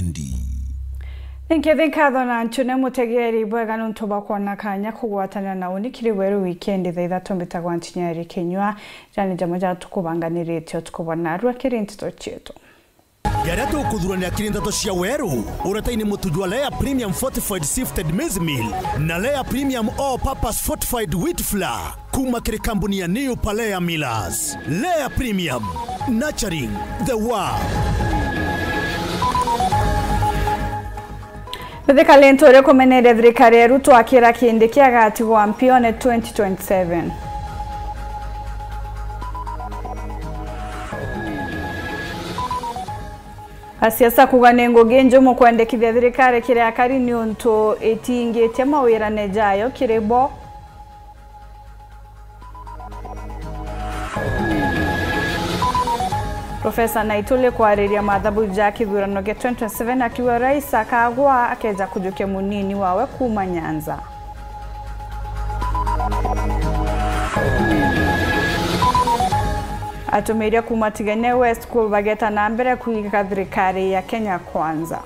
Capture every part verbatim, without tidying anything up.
Ndi. Ninkethi nkatho na ntune mutegeri bwega nuntu bwa kwona kanya kugwatanira na uni kiri Weru Wikendi thaa ithatu. Mbitagwa Ntinyari Kinyua. Jani jamwe ja tukubanganiritie utuku bwa narua kiri nteto cietu. Jaria tukuthuranira kiri nteto cia Weru, uretaini mutu jwa Lea Premium Fortified Sifted Maize Meal na Lea Premium All Purpose Fortified Wheat Flour. Kuma kiri kambuni ya New Palea Millers. Lea Premium, nurturing the world. Mithika Linturi kumeneria thirikari ya Ruto akira Kindiki agatigwa mpione twenty twenty-seven. Asiasa kuga ni ngugi njumu kwendekithia thirikari kiri akari niuntu itingitie mawirane jayo kiri bo. Profesa Naituli kwariria mathabu ja kithurano gia twenty twenty-seven akiuga rais akagwa akeja kujukia munini wawe kuuma Nyanza. Atumiria kuuma Tigania West School bageta na mbere kuiga thirikari ya Kenya Kwanza.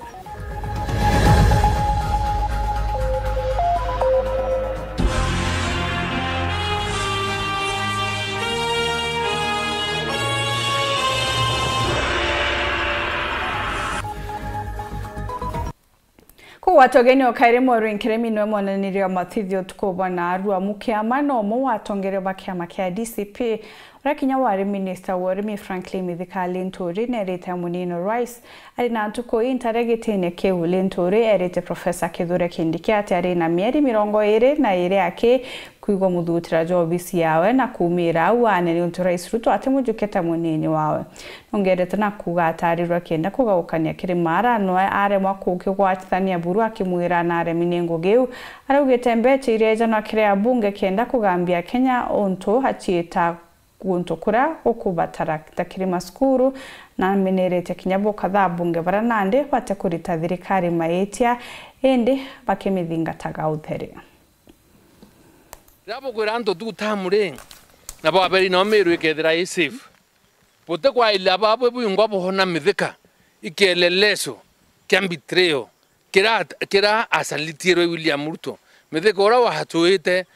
Kugwata ugeni o kairi Maureen Kiremi niwe monaniria wa matithio utuku bwa narua. Mukiama no umwe wa atongeria ba kiama kia D C P, uria kinya wari minista wa urimi Franklin Mithika Linturi nerite munini rais ari na ntuku intare gitine kiu. Linturi erite Profesa Kithure Kindiki ati ari na mieri mirongo iri na iri aki kwigwa muthutira jwa obisi yawe na kuumira au aane niuntu Rais Ruto atimujukite munini wawe. Nongerete na kuuga atarirwe akienda kugaukania kiri Mara, noe aremwa kukigwatithania buru akimwira naremi ni ngugi iu. Araugite mbecha iria ijanwa kiri abunge kienda kugambia Kenya untu aciita guntu kuria gukubatara ta kiri macukuru, na amenerete kinya bukatha abunge baria nandi bate kurita thirikari maitia, indi bakimithingataga utheri. Riria bukwira antu two term ri, na bwaberi nao Meru ikethira i safe. Butikwairira babwe bwingwa bwona Mithika, i kielelezo kia betrayal kira, kira asalitirwe William Ruto. Mithika uria wacuite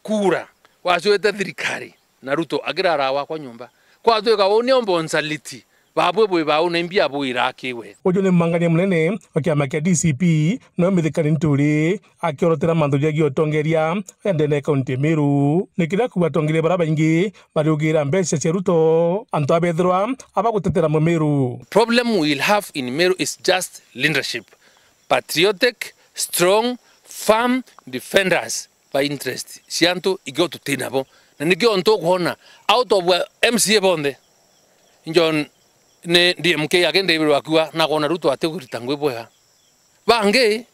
kura, wacuite thirikari, na Ruto akirara wakwa nyomba. Kwatwika uu ni omba unsaliti, babwe bwi bau na imbi abwira akiwe. Uju ni mumangania munene wa kiama kia D C P, nawe Mithika Linturi akiorotera mantu jegie utongeria ya ndene ya kaunti ya Meru. Ni kiria kuuga atongeria baria baingi bariugira mbeca cia Ruto, antu abethirwa abagutetera Mumiru. Problem we'll have in Meru is just leadership. Patriotic, strong, firm defenders ba interest cia antu ikio tuti nabo. Na nikio ntu ukwona out of M C A bonthe, John ni D M K ake David Wakua na kwona Ruto ati kurita ngui bwega. Bangi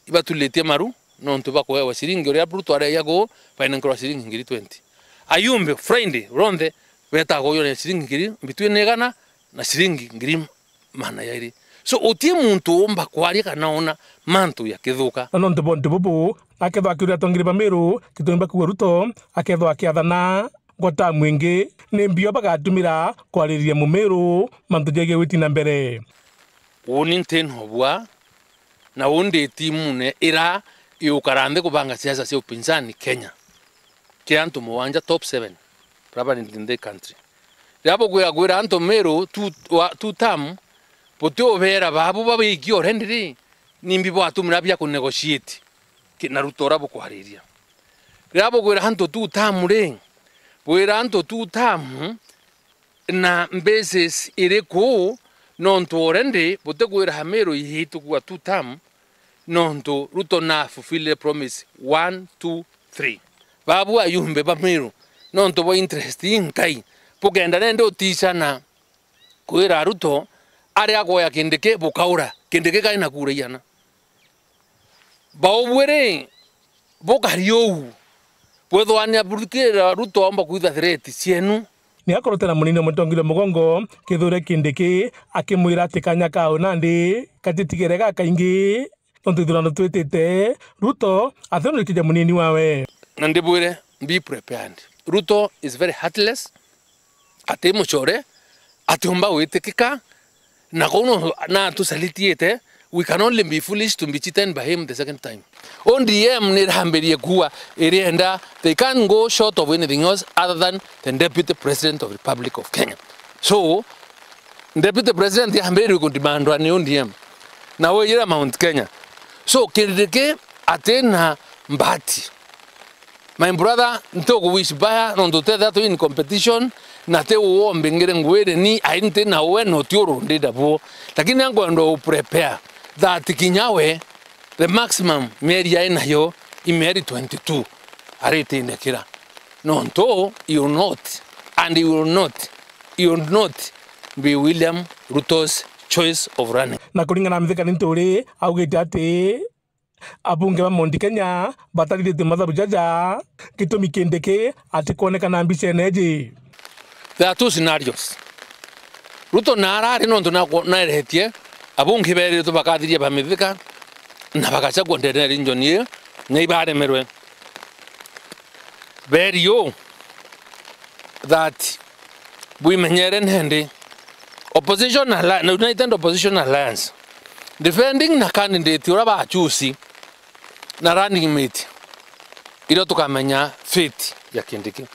ibatulitie maru nontu bakuewa ciringi uria Ruto areja ku bainenkerwa ciringi ngiri twenty. Ayumbe Friday ronthe betaga kujuria ciringi ngiri, between igana na ciringi ngiri magana jairi. So, uti muntu uumba kwaria kana ona mantu jakithuka. Na nontu bwa untu bubu, akethwa akiuria atongeria ba Meru gitumi bakuuga Ruto akethwa akiathana ngwata mwingi, ni mbio bagatumira kwariria Mumiru mantu jegie gwiti na mbere. Uuni nti nobua, na uu ndi timune ira iukara nthi kubanga siasa cia upinzani Kenya. Kiri antu mugwanja, top seven, probably in the country. Riria bukwira kwira antu Meru two, wa, two term, buti ubera babu babiiki already ri, nimbi bwatumira bia kunegotiate ki-, na Ruto uria bukwariria. Riria bukwira antu two term ri, bwira antu two term na basis iriku, nontu already butikwira Meru ihitukua two term, nontu Ruto na fulfill the promise one, two, three. Babu ayumbe ba Meru, nontu bwa interest inkai, bukenda nende uticana kwira Ruto, aria akoya Kindiki bukaura, Kindiki kai na kura igana. Baubwire, bukari uu, bwethwa ni aburukira Ruto aumba kwitha threat cienu. Ni akorotera munini wa mutongeria mugongo Kithure Kindiki, akimwira ati kanya kao nandi gatitigere gakaingi, nontu ithurano twitite, Ruto athunurikije munini wawe. Na ndibwire, be prepared. Ruto is very heartless, ati mucore, atiumba gwitikika, na kuu no, na atusalitiite, We can only be foolish to be cheated by him the second time. O D M ni irambirie kuwa irienda, they can't go short of anything else other than the Deputy President of Republic of Kenya. So, Deputy President yambiririe kudemandwa ni O D M. Na wejira Mount Kenya. So, Kindiki atina mbati. My brother, nti ukuwish baya, nontu tethira twi in competition, na ti uombe ngire ngwire ni, ai nti na we no ti urundida buo. Lakini nkwenda u prepare that kinya we, the maximum mieri ai nayo, i mieri twenty-two, aritindikira. Nontu, you will not, and you will not, you will not be William Ruto's choice of running. Na kuringana na Mithika ni nturi, augite ati abunge ba Mount Kenya batarithitue mathabu jaja, gitumi Kindiki atikwonekana mbicene iji. There are two scenarios. Ruto na arari nontu na-, naeretie, abunge beritwe bakathiria ba Mithika, na bagachagua ndene ya region ii, na ibaremerwe. Berio that bwimenyere nendi Opposition Alli-, United Opposition Alliance, defending na candidate uria bachusi na running mate, irio tukamenya fate ya Kindiki.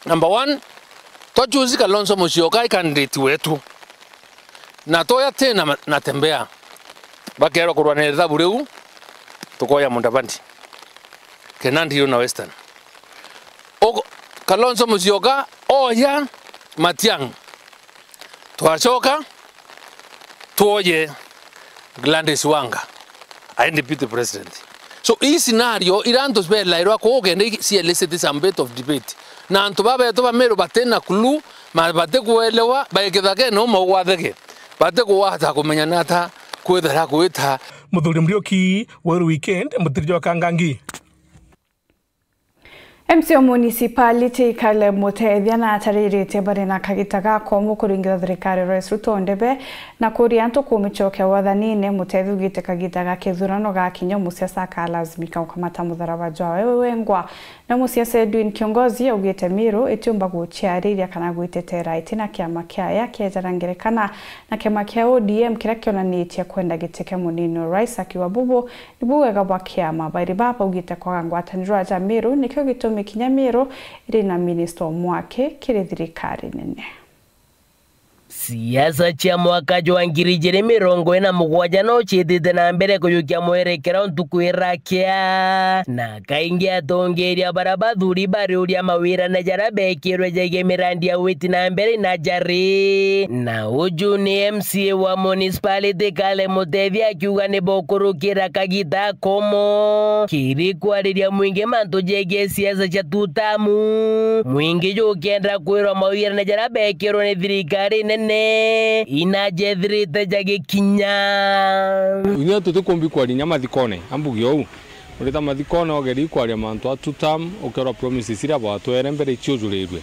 Number one, twachusi Kalonzo Musyoka i candidate wetu, na toya tena Natembeya, bakerwa kurwanira ithabu riu, tukoya Mudavadi, Kinandi na Western. O-, Kalonzo Musyoka oya Matiang'i, twacoka twoye Gladys Wanga ai deputy president. So, ii scenario ira antu belairwa kuu kenda i-, cia elicit some bit of debate. Na antu babetu ba Meru batina clue, ma-, batikuelewa, baikithagene uma ugwathege. Batikugwata kumenya nata kwithira kwita. Muthuri Muriuki, Weru Weekend, Mutiri jwa Kangangi. M C A wa municipality Caleb Mutethia natariritie bari na kagita gakomu kuringitha thirikari ya Rais Ruto ndebe na kuria antu kumicokia wathanine. Mutethia augite kagita ga kithurano gakinya, musiasa akalazimika gukamata mutharaba jwawe we wengwa. Na musiasa Edwin Kiongozi augite Meru itiumba guciariria kana gwitetera itina kiama kiaya kiejara ngerekana na kiama kia O D M kiria kionanitie kwenda giti kia munini wa rais, akiuga bubu Ni bwega bwa kiama, bairi baba baugite kwaga ngwataniro ya Meru nikio gitumi kinya Meru iri na minista umwe aki kiri thirikari nene. Siasa cia mwaka jwa ngiri ijiri mirongo ina na mugwanja no ciitite na mbere kujukia mwerekera ntuku irakia, na kaingi atongeria bara bathuri bariuria mawirane jaria bekirwe jegie mirandi ya witi na mbere na jari. Na uju ni M C A wa municipality Caleb Mutethia akiuga ni bokurukira kagita komo kiri kwariria mwingi mantu jegie siasa cia tutamu. Mwingi jukienda kwirwa mawirane jaria bekirwe ni thirikari nene inajethirite jagikinya. Inya tutikumbi kwaria inya mathikone, ambuge uu. Urita mathikone ugeri kwaria mantu a two term, ukerwa promises iria bwatwere mbere iciujurirue.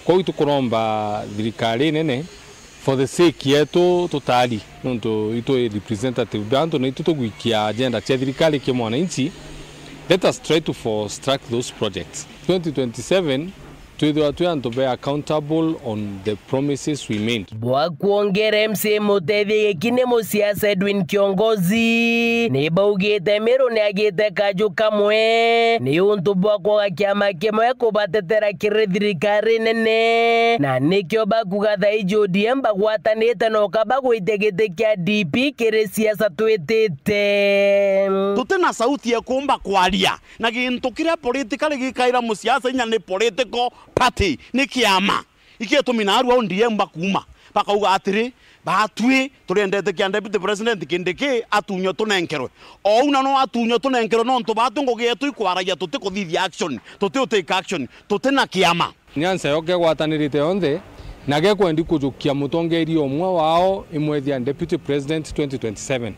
Kwou itukuromba thirikari nene, for the sake yetu tutari, nontu itu i representative bia antu, na itu tugwikia agenda cia thirikari ki mwananchi, let us try to fast track those projects. Twenty twenty-seven, twithirwa twi antu be accountable on the promises we made. Bwa kwongera, M C A Mutethia giki ni musiasa Edwin Kiongozi ni baugite Meru ni agite kaju kamwe ni untu bwa kwaga kiama kimwe kubatetera kiri thirikari nene, na nikio bakuga thaiji O D M bagwatanite noka bagwitia giti kia D P kiri siasa twitite. Tuti na sauti ya kuumba kwaria. Na gintu kiria politically gikaira musiasa inya ni political party, ni kiama. Ikio gitumi naarua O D M bakuuma, bakauga atiri, batwi turiendete kia Deputy President Kindiki atunywe tunenkerwe. Ou na no atunywe tunenkerwe, nontu batwi ngugi yetu ikwaragia tutikuthithia action, tuti utake action, tuti na kiama. Nyansa yo kegwatanirite yonthe, na gekwendi kujukia mutongeria umwe wao imwethia Deputy President twenty twenty-seven.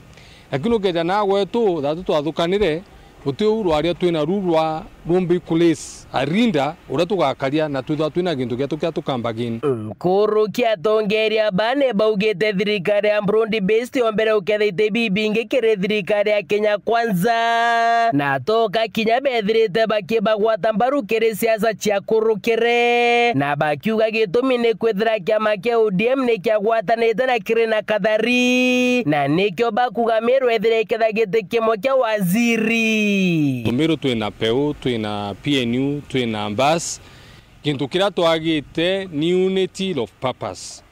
Lakini ukeja na gwetu, thatu twathukanire, uti uu rwaria twina ru rwa Bombi Kulis Arinda, uria tugakaria na twithwa twina gintu gietu kia tukambagin. Nkuruki atongeria bane baugite thirikari ya Burundi based ombere ukethaite bibingi kiri thirikari ya Kenya Kwanza, na toka kinya bethirite bakibagwata mbaru kiri siasa cia kurukire, na bakiuga gitumi ni kwithira kiama kia O D M ni kiagwatanite na kiri na Kathari, na nikio bakuga Meru ethire iketha giti kimwe kia waziri. Meru twina Peu, twina P N U, twina Mbas. Gintu kiria twagite ni unity of purpose.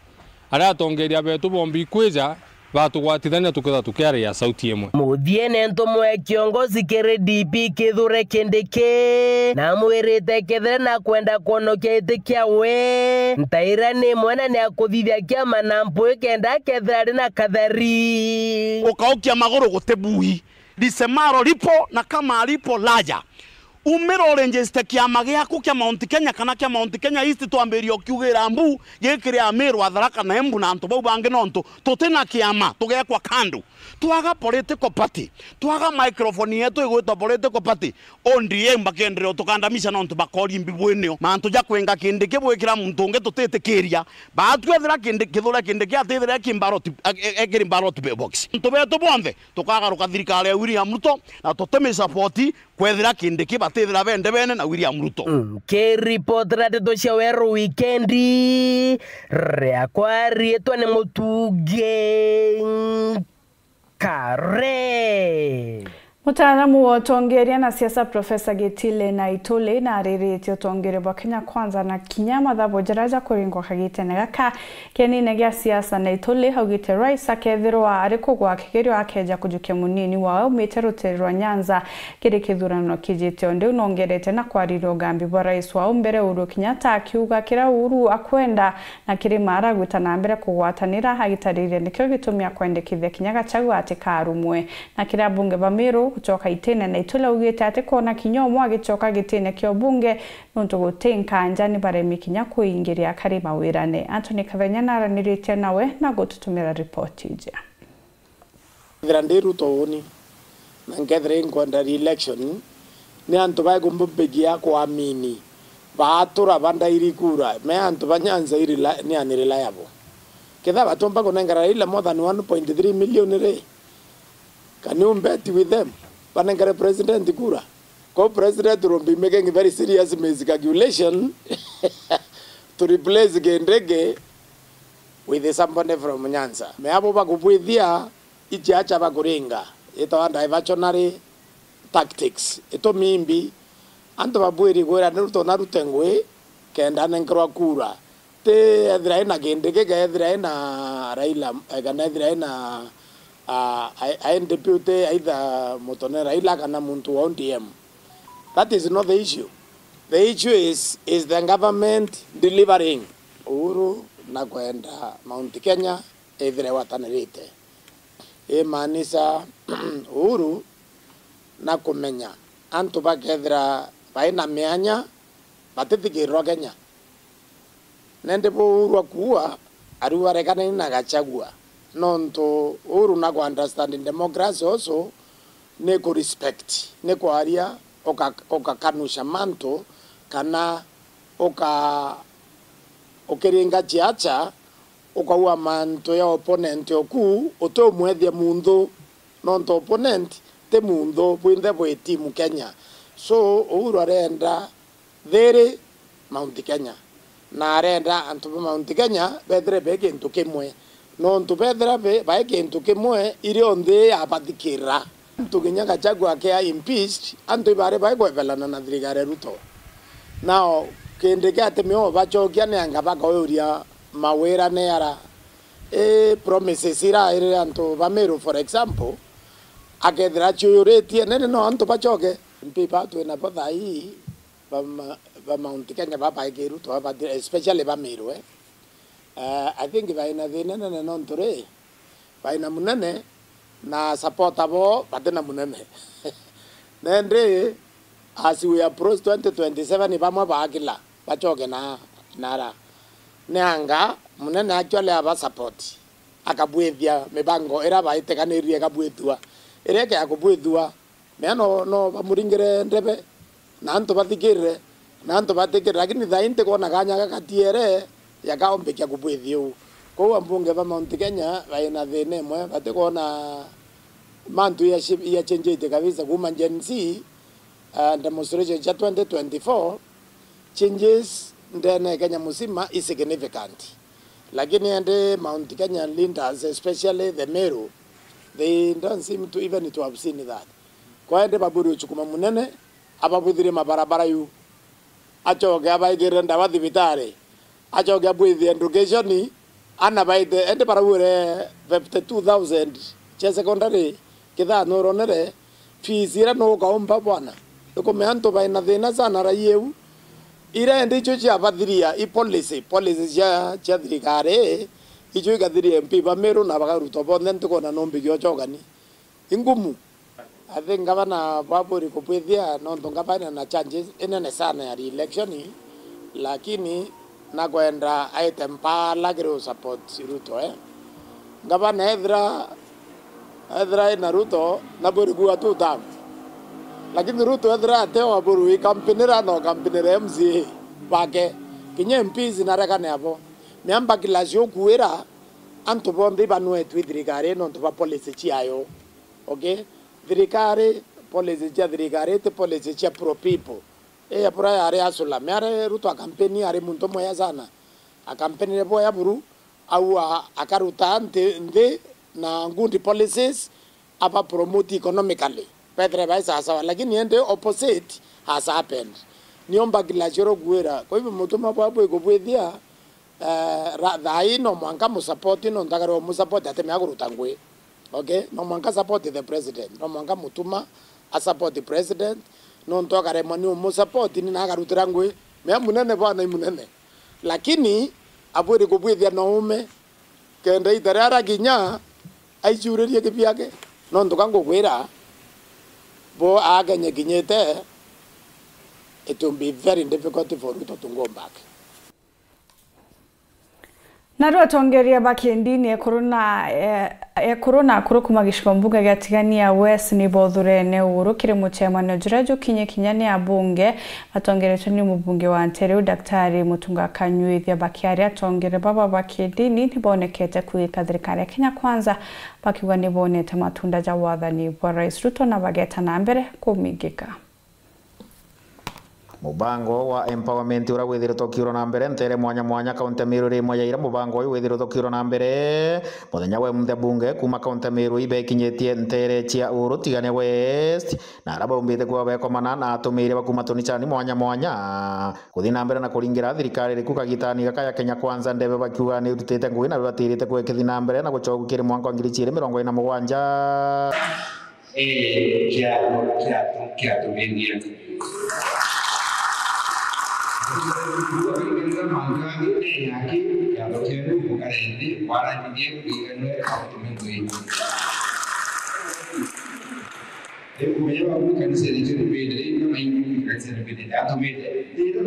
Aria atongeria betu bombi ikwija, batugwatithania tukethirwa tukiaria sauti imwe. Muthiene ntumwe kiongozi kiri D P Kithure Kindiki, namwirite kethira nakwenda kwonokia giti kiawe, ntaira ni imwe na ni akuthithia kiama na mpui kenda akethira ari na Kathari. Ukaukia maguru guti bui. Lisemalo lipo na kama alipo laja. Umira uregister kiama giaku kia Mount Kenya kana kia Mount Kenya East, twambirie ukiugira mbu gikiri Amiru, Atharaka na Embu na antu bau bangi, nontu tutina kiama, tugekwa kando. Twaga political party, twaga microphone yetu igwitwa political party, O D M bakenderea utukandamisha nontu bakori mbi bwinio. Mantu ja kwinga Kindiki bwikira muntu ungi tutitikiria. Batwethira Kindiki, Kithure Kindiki atithira ekiri ballot, e-, e-, ekiri ballot box. Antu betu bonthe tukagaruka thirikari ya William Ruto na tutimisupport. Kwethira Kindiki batithira bende bene na William Ruto. Nkiripotera ndeto cia Weru Wikendi, riakwa riitwa ni Mutugi Kare. Mutaaramu wa utongeria na siasa Profesa Gitile Naituli nariritie utongeria bwa Kenya Kwanza na kinya mathabu jaria jakuringwa kagitene gaka. Kienine gia siasa, Naituli augite rais akethirwa ari kugwa kigerio akeja kujukia munini wawe aumite rutiri rwa Nyanza kiri kithurano kijite. O ndiu nongerete na kwariria ugambi bwa rais wao mbere Uhuru Kenyatta akiuga kiria Uhuru akwenda na kiri mara agwita na mbere kugwatanira, agitariria nikio gitumi akwendekithia kinya Gachagua atikarumwe. Na kiri abunge ba Meru gucoka itine, Naituli augite atikwona kinya umwe agicoka gitine kia ubunge nontu guti nkanja ni baremi kinya kuingiria akari mawirane. Anthony Kathenya naraniritie nawe na gututumira ripoti iji. Kethira ndi Ruto uuni, na nkethira inkwenda re-election, ni antu bae kumbumbigia kuamini, baatura bandairi kura, me antu ba Nyanza irela-, ni unreliable. Kethira batumba kunengera Raila more than one point three million ri, can you bet with them? Banengere president kura. Ko president will be making very serious miscalculation to replace Kindiki with somebody from Nyanza. Me abo bakubwithia ichiacha bakuringa, itawa diversionary tactics. Itumi imbi, antu babwiri gwira ni Ruto narute ngui kenda anenkerwa kura. Ti ethira ina Kindiki, ethira ina Raila, eh, kana ethira ina, ah, a, a deputy either Mutone Raila kana muntu wa O D M. That is not the issue. The issue is, is the government delivering? Uhuru na kwenda Mount Kenya ethire watanirite. Imaanisha Uhuru na kumenya antu bakethira bai na mianya batithikirirwa Kenya. Nandi bu Uhuru akuua, ariu arekaneni na Gachagua. Nontu Uhuru na ku understand democracy also ni ku respect, ni kwaria uka-, ukakanusha mantu kana uka-, ukiringa chiacha, ukaua mantu ya opponent oku, uti umwethia munthu, nontu opponent ti munthu, bwinthe bwi team Kenya. So, Uhuru arenda thiri Mount Kenya, na arenda antu ba Mount Kenya bethire be kintu kimwe, nontu bethira be, bai kintu kimwe, irio nthi yabathikirira. Antu kinya Gachagua akea impeached, antu ibari bai kwebelana na thirikari ya Ruto. Nao, Kindiki ati mio bachokia ni anga bakauria mawira ni ara. I promises ira irire antu ba Meru, for example, akethira aciuyuritie, nene no antu bachoke. M P ba twina bo thaa ii, ba ma-, ba Mount Kenya ba baiki Ruto, ba, especially ba Meru, eh. Eh, I think baina thina nene nontu ri, baina munene na supporter bo batina munene. Nandi, as we approach twenty twenty-seven, bamwe baakila, bachoke na, nara. Ni anga, munene actually aba support, akabwithia mibango ira baiteganirie ikabwithua. Iria ikea kubwithua, mea no, no bamuringire ndebe, na antu bathikirire, na antu batikirire, lakini thaai ntikwona kanya gakatiere ya kaombikia kubwithia uu. Kwou ambunge ba Mount Kenya baina thina imwe, batikwona mantu ya shi-, ya changeite kabisa kuuma Gen Z, uh, demonstration cia twenty twenty-four, changes ndene ya Kenya musima i significant. Lakini indi Mount Kenya leaders, especially the Meru, they don't seem to even to have seen that. Kwa indi babwiri uchukuma munene, ababwithirie mabarabara yu, acoke abaigirire ndawa thibitari, acoke abwithie education, ana baite, indi barauire fifty-two thousand cia secondary, kithano uronere, fees iria nukaumba bwana, ikumea antu baina thina sana raia iu. Iria indi icio ciabathiria i policy, policy cia, cia thirikari, icio igathiria M P ba Meru na bakarutwa bonthe, ntikona numbi giochokani. Ingumu. I think ngavana bwaburi kubwithia, nontu ngavana na chances inene sana ya re-election, lakini nakwenda aite mpala kiri u support Ruto, eh. Ngavana ethira, ethira ina Ruto, naburi kuga two term. Lakini Ruto ethira ateo, aburi wikampinira na ukampinira M C A bake. Kinya M Ps narekane abo. Miamba clash ukuira, antu bonthe ibanwetwe i thirikari nontu ba policy ciayo. Okay? Thirikari, policy cia thirikari ti policy cia pro people. Ii ya bura yari asula. Miari Ruto akampeni ari muntu mwega sana. Akampenire bwega buru, au a-, akaruta nthi, nthi na good policies, aba promote economically. Bethire bai sawasawa, lakini indi opposite has happened. Nio mbagila cioro kuira. Kwa hivyo mutuma bwa bwikubwithia, eh, ra-, thaai no mwanka musupport, nontu akarwa musupport atemea kuruta ngui. Okay? No mwanka support the president. No mwanka mutuma a support president. Nontu akaremwa ni umusupport ni na akarutira ngui. Mea munene bwana i munene. Lakini abwiri kubwithia no ume. Kenda ita riria kinya aicuririe kibiake. Nontu ka ngukwira, bo Akenya kinyite, it will be very difficult for Ruto to go back. Naru atongeria ba kindini ekuru na, eh, ekuru na akuru kuma gicigo mbunge gia Tigania West ni bothurene uru kiri mucemanio juria jukinyi kinya ni abunge batongeretwe ni mubunge wa ntere riu Daktari Mutunga Kanyuithia. Bakiaria, atongere baba ba kindini ni bonekete kuika thirikari ya Kenya Kwanza, bakiuga ni bonete matunda ja wathani bwa Rais Ruto na bageta na mbere kumingika. Mubango wa empowerment uria withiritwe ukiurwa na mbere ntere mwanya mwanya kaunti ya Meru iri imwe ya iria mubango uyu withiritwe ukiurwa na mbere. Muthenya wa umuthi, abunge kuma kaunti ya Meru ibekinyitie ntere cia uru Tigania West, na aria baumbite kuba bekomana na atumiire ba kuma tunicani mwanya mwanya kuthi na mbere na kuringira thirikari iriku kagitani gaka ya Kenya Kwanza ndebe, bakiuga ni irutite ngugi na bibatirite kwikithia na mbere na gucoka kiri mwanka wa ngiri ciiri mirongo iri na mugwanja. Ee, kiatho, kiatho, kiatho, kiatho. Kuuga mantu angi, ee, aki, kiatho kienu, mukare nthi, mwaranithie, kuiganwe, kauntu mentu ingi. Riu kumenya babu kanisa ni turi mbere, riu na maingi kanisa ni mbere, atumite. Riu,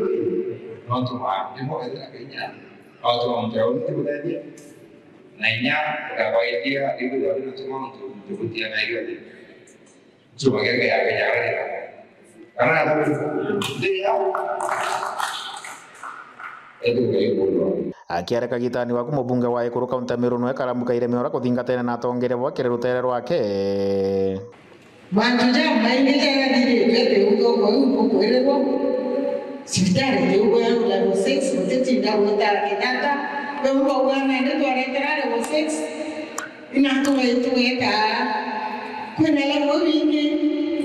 no tuma, ndimo kethira kenya, no tuma mtu ya uti kuthethia. Na inya, ndakwaithia, ikwithirwa wina tumauntu tukutia na irio thi. Nchuba keke ya Kenya ararira. Kana ya tatu, ndia. Etu ngai kuno. Akiaria kagitani waku, mubunge wa Ekuru kaunti ya Meru nwe Karamu Kaireme uria kuthingatene na atongeria bo bakiri rutere rwake. Mantu jamaingi jarathiritwe ti uthoma uu bukwirirwa. Cibitari ti uwe level six, gutitinda gwita Kenyatta. We mbo ugana ni twaretera level six. Ina tuwe-, tuwetaa. Kwina level ingi,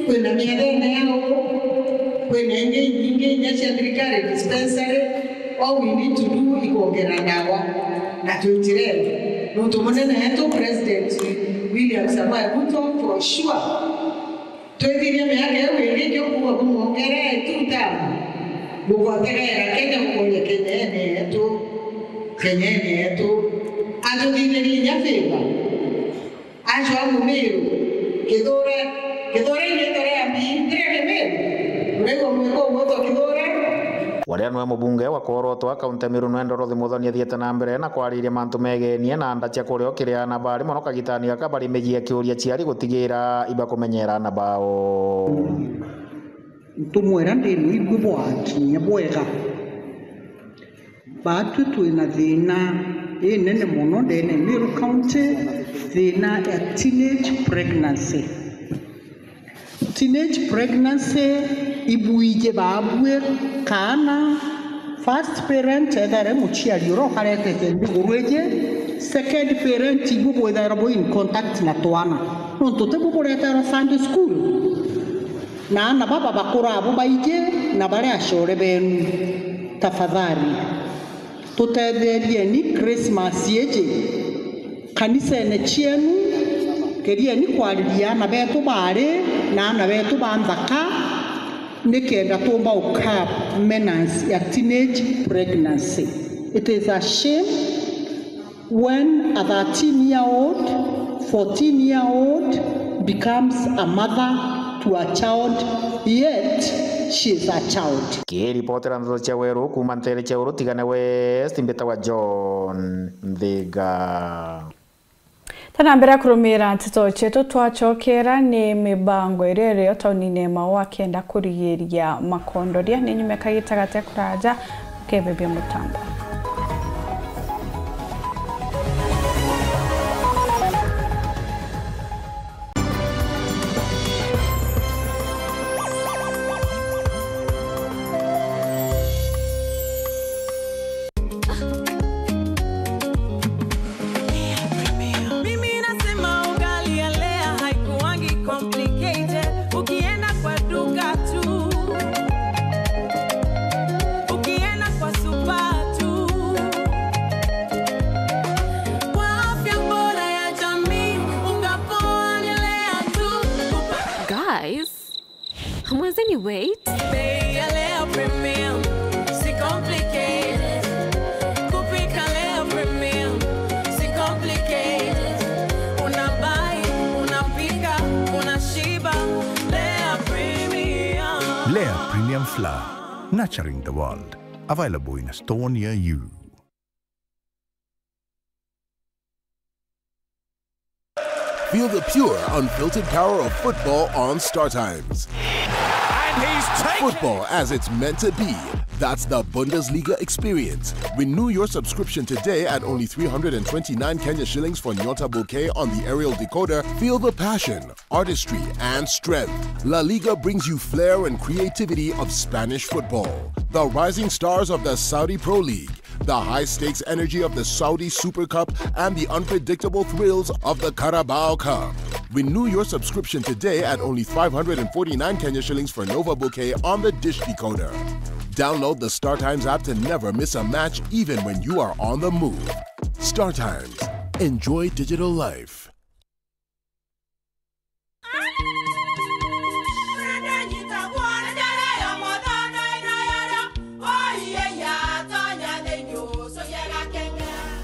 kwina miathene ya uu, kwina ingi inyingi inya cia thirikari, dispensary. All we need to do i kwongera ndawa na twitire nuntu munene wetu President William Samoei Ruto, for sure, twithirie miaka iu ingi, ikio kuuga bumwongere two term, bukotegeera Kenya, bukoria Kenya ene yetu, Kenya ene yetu, atuthithirie inya favor. Acio a Mumiru, Kithure, Kithure ni ritwa ria mbi, ntire Kimiru. Uraigua mwiko ugwitwa Kithure? Uria nwe mubunge wa Korotwa, kaunti ya Meru, nwe Dorothy Muthoni athiite na mbere na kwariria mantu megenie na nda cia kurio kiri aana bari mono kagitani gaka bari miji ya kiuria ciari gutigira ibakumenyera aana bao. Ntumwira ndinu ibui bwakinya bwega. Baatwi twina thiina inene mono ndene Meru County, thiina ya teenage pregnancy. Teenage pregnancy ibwiji baabui kaana, first parent ethaire muciari uria ukaretete nthiguru iji, second parent ibui bwithairwa bwi in contact na twana, nontu tibui bureterwa Sunday school. Na aana baba bakura abo baiji na bari acore beenu, tafadhali, tutetherieni Christmas iji kanisene cienu, kerieni kwariria aana betu baari na aana betu ba nthaka, nikenda tumba u curb menace ya teenage pregnancy. It is a shame when a thirteen year old, fourteen year old becomes a mother to a child, yet she is a child. Kiripotera ndeto cia weru kuuma ntere cia Urutigane West, mbitawa John Nthiga. Tana mbere kurumira nteto cietu, twacokera ni mibango iria irio taunine Maua kenda kurigiria makondoria. Ni nyume kagita gate kuraja, ukebebia mutambo. Mimi nasema ugali ya Lea haikuwangi complicated. Ukienda kwa duka tu, ukienda kwa supa tu, kwa afya bora ya jamii, unga poa ni Lea tu. Guys, mwenzeni wait. Bei ya Lea Premium, si complicated. Kupika Lea Premium, si complicated. Una buy, unapika, unashiba. Lea Premium. Lea Premium Flour, nurturing the world. Available in a store near you. Feel the pure, unfiltered power of football on Star Times. And he's taken Football as it's meant to be. That's the Bundesliga experience. Renew your subscription today at only three hundred and twenty-nine Kenya shillings for Nyota Bouquet on the aerial decoder. Feel the passion, artistry, and strength. La Liga brings you flair and creativity of Spanish football. The rising stars of the Saudi Pro League, the high-stakes energy of the Saudi Super Cup, and the unpredictable thrills of the Carabao Cup. Renew your subscription today at only five hundred and forty-nine Kenya shillings for Nova Bouquet on the dish decoder. Download the Star Times app to never miss a match, even when you are on the move. Star Times. Enjoy digital life.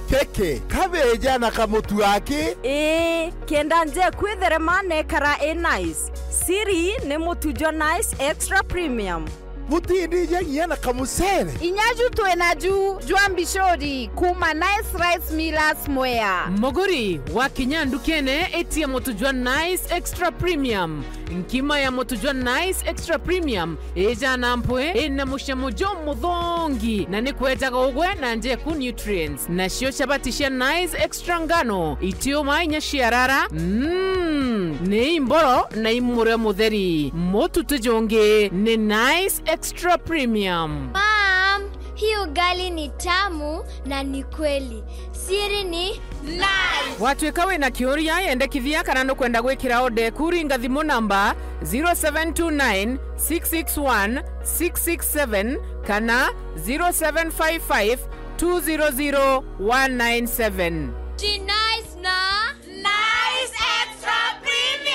Keke, kabeja na kamutu aki? Ii, kenda nje kwitherema nekara i nice. Siri ni mutu jwa Nice Extra Premium. Butindije nginya na kamucere. Inya ju twina ju jwa mbicuri kuma Nice Rice Millers Mwea. Muguri, wakinya ndukene, itia mutu jwa Nice Extra Premium. Nkima ya mutu jwa Nice Extra Premium ijana mpwi, ina mucamo jumuthongi, na ni kwejaga ugwe na njeku nutrients. Nacio chabati cia Nice Extra ngano, itiuma inya ciarara, mm, ni imboro na imurio mutheri. Mutu ti jungi, ni Nice Extra Premium. Mom, hii ugali ni tamu na ni kweli. Siri ni Nice. Watwika wina kiuria, yendekithia kana nukwenda gwikira order eku, ringa thimu namba zero seven two nine, six six one, six six seven kana zero seven five five, two zero zero, one nine seven. Ji Nice na Nice Extra Premium.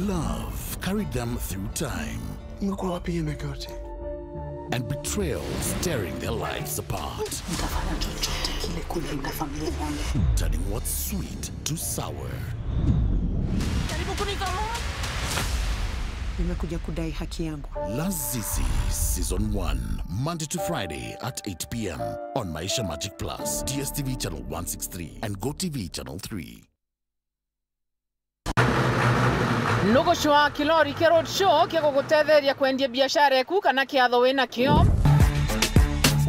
Love carried them through time. Umekuwa wapi hiyo miaka yote? And betrayal tearing their lives apart. Nitafanya chochote kile kulinda familia yangu. Turning what's sweet to sour. Karibu kunitoa. Nimekuja kudai haki yangu. Lazizi Season one, Monday to Friday at eight p m on Maisha Magic Plus, D S T V channel one six three and Go T V channel three. Nugucwa kilori kia road show kia gugutetheria kwendia biashara eku kana kiatho wina kio.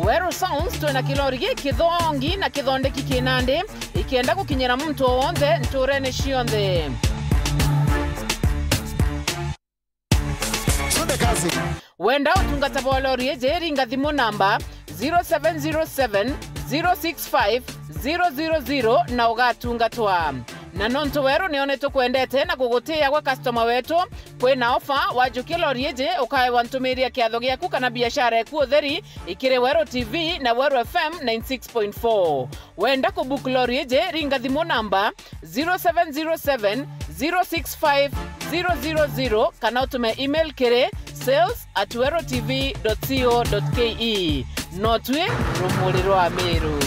Weru Sounds twina kilori gi kithongi na kithondeki kinandi, ikienda gukinyira muntu o wonthe nturene cionthe. Wenda utungata bwa lori iji, ringa thimu namba zero seven zero seven, zero six five, zero zero zero na ugatungatwa. Na nontu Weru nio nitukwendete na kugutiia gwe customer wetu, kwina ofa, wajukia lori iji, ukaewa ntumiri ya kiatho giaku kana biashara eku utheri, ikiri Weru T V na Weru F M ninety six point four. Wenda kubook lori iji, ringa thimu namba zero seven zero seven, zero six five, zero zero zero kana utume email kiri sales at weru T V dot co dot K E. No twi rumuri rwa Meru.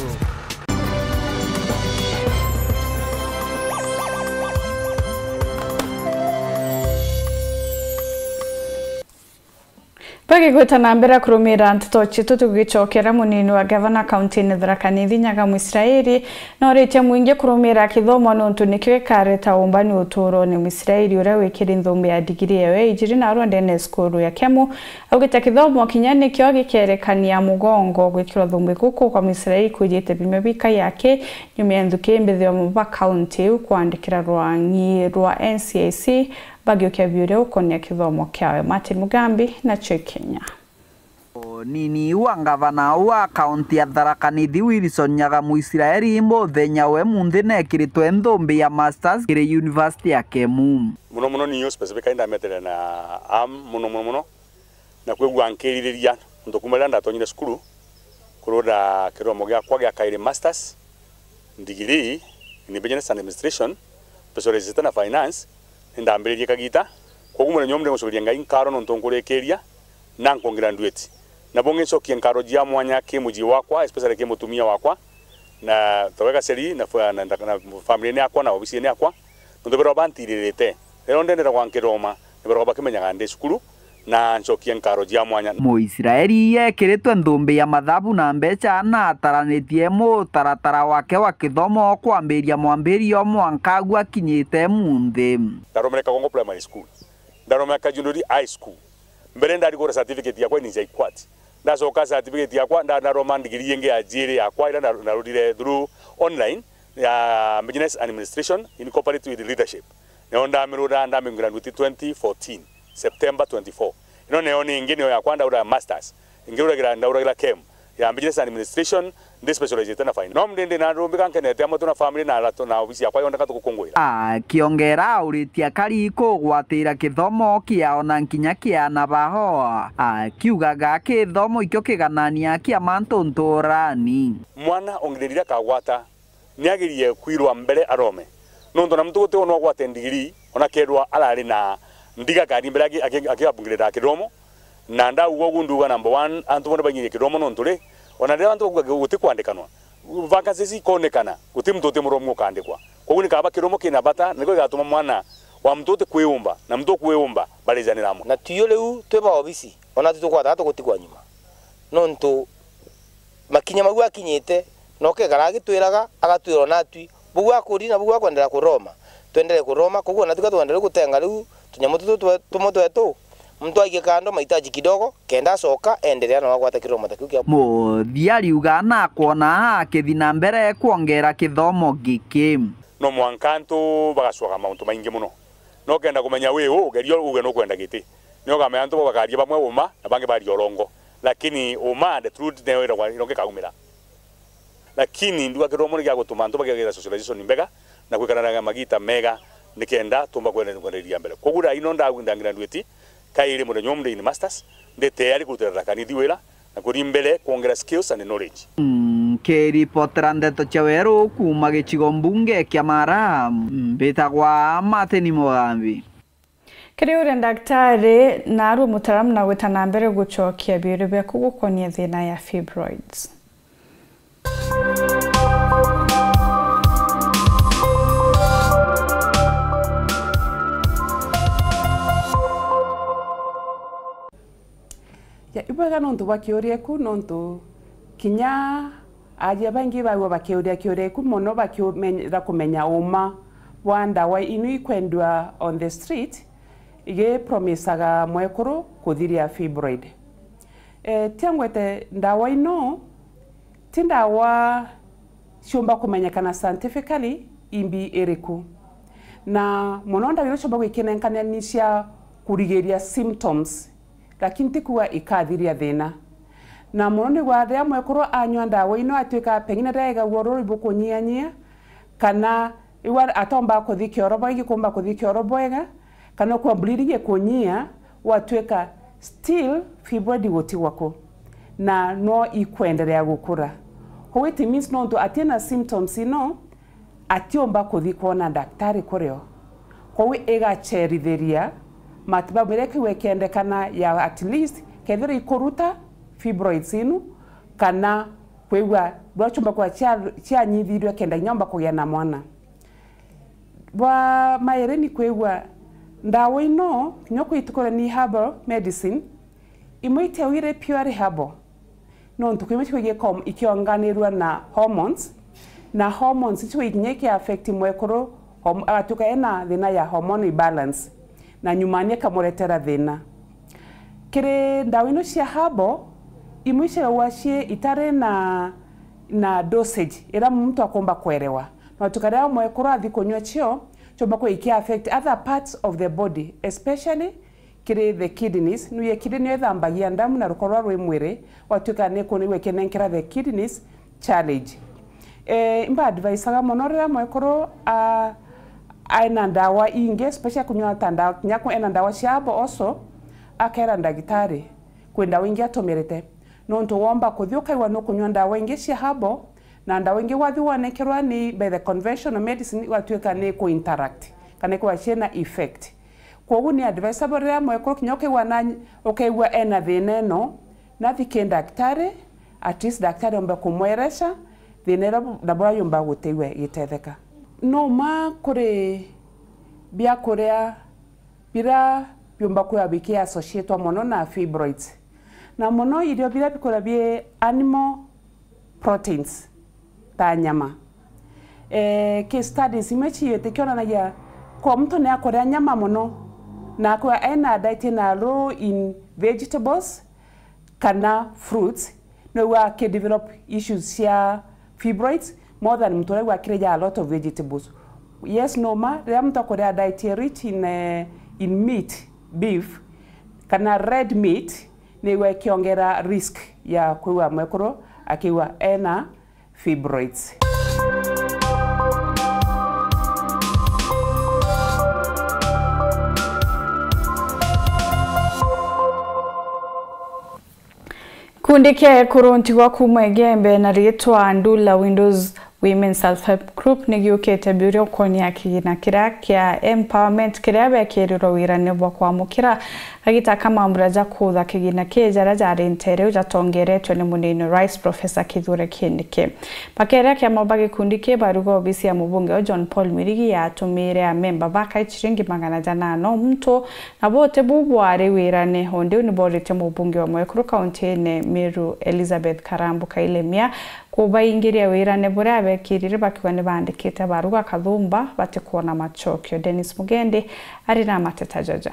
Bagigwita na mbere kurumira nteto cietu, tugicokera munini wa gavana kaunti-ini Tharaka Nithi, Nyaga Mwisraeli, noritie mwingi kurumira kithomo niuntu nikio gikareta umbani uturone. Mwisraeli uria wikiri nthumbi ya ndigiri yawe ijiri na arua ndene ya cukuru ya Kemu, augite kithomo kinya nikio gikerekania mugongo. Gwikirwa nthumbi guku kwa Mwisraeli kwijite biumia bikai aki nyuma ya nthuki mbithio ba kaunti iu kwandikira rwang'i rwa N C I C bagiukia biuria gukonia kithomo kiawe. Martin Mugambi na Choi Kenya. Nini wa ngavana wa kaunti ya Tharaka Nithi Wilson Nyaga Mwisraeli muthenya we munthi nekiritwe nthumbi ya masters kiri university ya Kemu. Muno muno niyo specifically ndametere na am muno muno muno na kwigua nkiririria nontu kuma riria ndatonyire cukuru kurunda kithomo giakwa gia kairi masters degree in business and administration specialized na finance, nindambiririe kagita. Koguo muthenya umwe ndigucokeria Ngai nkaro nontu nkurikiria na nkongraduate. Na bungi ncokie nkaro jia mwanya ki mucii wakwa, especially ki mutumia wakwa, na towe gaceri, na fa-, na, na, na family-ini yakwa, na obisi-ini yakwa, nontu berwa bantiririte. Riria ndendera gwa nkithoma, ni berwa bakimenyaga ndi cukuru, na ncokie nkaro jia mwanya. Muisraeli yekiritwe nthumbi ya mathabu na mbeca na ataranitie mutaratara wake wa kithomo kwambiria mwambirio mwanka agu akinyite munthi. Ndaromere Kagongo Primary School. Ndaromere Kajunduri High School. Mbere ndarigura certificate yakwa in J KUAT. Ndacoka certificate yakwa, nda-, ndaroma degree ingi ya jiri yakwa, ira na-, narurire through online ya Business Administration in Cooperative with Leadership. Neo ndamirura, ndamingraduate twenty fourteen, September twenty-four. Ino neo ningi neo yakwa ndaura masters. Ingiruragira, ndauragira Kem ya Business Administration, ndi specialized na finance. No ndi, ndi na ndumbika nkenete amwe tu na family na aratu na ofisi yakwa yonthe ka tugukunguira. Akiongera auritie akari kugwatira kithomo kiao na nkinya kia ana bao, akiugaga kithomo ikio kiganania kia mantu nturani. Mwana ongiririria kagwata niagirie kwirwa mbere arome. Nontu na muntu guti unwa gwate ndigiri, ona kethirwa arari na ndiga kari mbere aki-, aki-, akigabungirira kithomo, na ndauga ugu nduga number one, antu bonthe bainyirie kithomo nontu ri, ona riria antu bauga guti kwandikanwa, vacancies ikonekana, guti muntu uti muthomi ukandikwa. Koguo ni kaba kithomo kina bata, nikio gigatuma mwana wa muntu uti kwiumba na muntu ukwiumba barijanira amwe. Na tuyo riu twi ba obisi, ona tu tukwataga tugutigwa nyuma. Nontu makinya mau akinyite, na ukekara agitwiraga, agatwira ona atwi, buu akuri na buu akwenderea kuroma, twenderee kuroma. Koguo ona tuka twendere gutenga riu tunyamu tutu twe-, tumwe twetu, muntu aikie kando mahitaji kidogo, kenda acoka enderea na wagwata kiromo ta kiu kia. Muthia ariuga nakwona akithi na mbere kwongera kithomo giki. No mwanka antu bagacwaga mauntu maingi muno. No kenda kumenya wi u, geria uge nukwenda giti. Ni ukamenya antu bau bakaria bamwe uma, na bangi baria urongo. Lakini uma and the truth nio irongekaumira. Lakini nduga kithomo ni gia gutuma antu bagiagira socialization mbega na gwikaranaga magita mega nikenda tumba kwenda kwenderia mbere. Koguo rai no nda-, ndangira nduiti kairi muthenya umwe ndi in masters, ndi tayari kurutira Tharaka Nithi wira na kuthi mbere kwongera skills and knowledge. Nkiripotera ndeto cia weru kuuma gicigo mbunge kia Mara, mbitagwa Martin Mugambi. Kiri uria ndagitari na arua mutaaramu na gwita na mbere gucokia biuru biaku gukonia thina ya fibroids. Ya, ibwega nontu bwa kiuria iku, nontu kinya aria baingi bagua bakiuria kiuria iku mono, bakiuria kumenya uma bwa ndawa inu ikwendua on the street, igipromisaga mwekuru kuthiria fibroid. E, tia ngwete ndawa ino, ti ndawa ciumba kumenyekana scientifically imbi iriku. Na mono ndawa iria ciumba gwikinenkania ni cia kurigiria symptoms, lakini ti kuuga ikathiria thina. Na mono nigwa riria mwekuru anyua ndawa ino, atuika pengine riria igagua ururu ibukunyianyia, kana igua atomba kuthi kioro bwega, igikuumba kuthi kioro bwega, kana ukwa bleeding ikunyia, gwatuika still fibroid igutigwa ku, na no ikwenderea gukura. Koguo it means nontu atina symptoms ino, atiumba kuthi kwona daktari kurio. Koguo igacherithiria matibabu iria ikigua ikendekana ya at least kethira ikuruta fibroids inu, kana kwigua buria ciumba kwigua cia-, cianyithirue kenda inya umba kugia na mwana. Bwa mairi ni kwigua ndawa ino, kinya kwitukuria ni herbal medicine, imwe itiaugire purely herbal. Nontu kwimwe cikwigua ikom-, ikionganirua na hormones, na hormones icio ikinya iki affect mwekuru, hom-, agatuika ena thina ya hormonal imbalance, na nyumani ikamuretera thina. Kiri ndawa ino cia herbal, imwe iciagagwa cii itari na, na dosage iria muntu akumba kwerewa. Na tukaria mwekuru athi kunyua cio, ciumba kwigua iki affect other parts of the body, especially kiri the kidneys, nuye kidney niyo ithambagia ndamu na rukoro rwa rwi mwiri, gwatuika ni kunigua ikinenkera the kidneys challenge. Eh, imba advisaga mono riria mwekuru a-, aina ndawa ingi, especially kunyua ta ndawa, kinya ku-, ena ndawa cia herbal also, akera ndagitari kwi ndawa ingi atumirite. Nontu womba kuthi ukaigua nukunyua ndawa ingi cia herbal, na ndawa ingi wathi wonekerwa ni by the conventional medicine, igatuika ni ku interact, kana ikwigua ciina effect. Kwogu ni advisable riria mwekuru kinya ukaigua na, ukaigua ena thina ino, nathi ki daktari, at least daktari ombe kumwereca thina iria bu-, na buria yumba guteithua igitetheka. No ma kuri biakuria biria biumba kwigua biki associatwa mono na fibroids. Na mono irio biria bikuria bi animal proteins, ta nyama. Eh, ki studies imwe ciiyite kionanagia kwa muntu ni akuria nyama mono, na akwigua ena diet ina low in vegetables kana fruits, no wigua aki develop issues cia fibroids more than muntu uria wigua akiria a lot of vegetables. Yes, no ma, riria muntu akuria diet rich in, eh, in meat, beef, kana red meat, nigua ikiongera risk ya kwigua mwekuru akigua ena fibroids. Gikundi kia ekuru ntigwa kuuma Igembe na riitwa Ndula Windows Women Self Help Group ni giukite biuria ukonia kigina kiria kia empowerment kiria bekirirwe wirane bwa kwamukira, agitaka mambura ja kuutha kigina kii jaria jari ntere u jatongeretwe ni munini Rais Professor Kithure Kindiki. Bakeria kiama ba gikundi kii baruga obisi ya mubunge o John Paul Mwirigi yatumire amemba baka ciringi magana janana o muntu, na bote bu bwari wirane. Undi u ni boritie mubunge wa mwekuru kaunti-ini Meru Elizabeth Karambu Kailemia kubaingiria wirane buria abekirire bakiuga ni bandikite baruga kathumba batikwona macokio. Dennis Mugendi ari na mateta jaja.